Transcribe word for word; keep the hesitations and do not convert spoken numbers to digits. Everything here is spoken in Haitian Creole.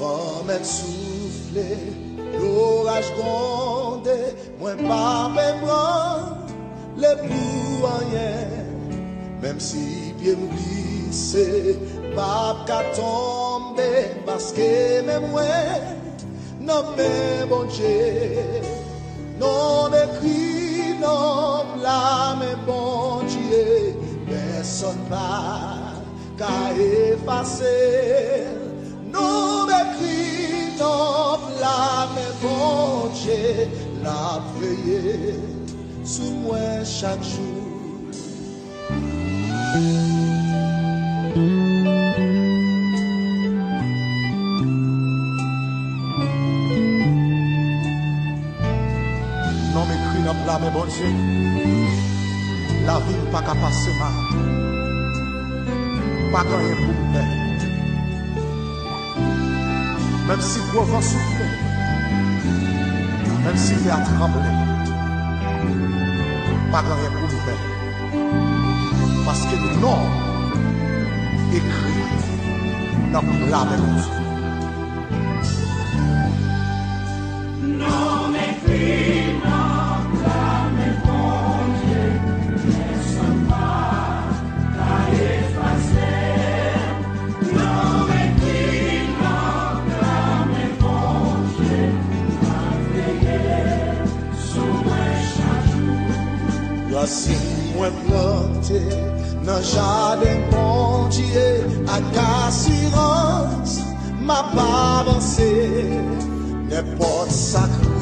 Van mèt soufle, loraj gwonde, mwen pa pe branle pou anyen. Menm si pye m glise, m p ap ka tonbe, paske men mwen nan men Bondye. Non m ekri nan pla men Bondye, pèsonn pa ka efase l. Non m ekri nan pla men Bondye, l ap veye sou mwen chak jou. Non m ekri nan pla men Bondye. Lavi m pa ka pase mal. Pa gen anyen pou m pè. Menm si gwo van soufle, menm si tè a tranble, pa gen anyen pou m pè. Paske non m ekri nan pla men Bondye. Non m ekri nan pla men Bondye, pèsonn pa ka efase. Non m ekri nan pla men Bondye, l ap veye sou mwen chak jou. Rasin mwen plante nan jaden Bondye ak asirans m ap avanse. Nenpòt sa k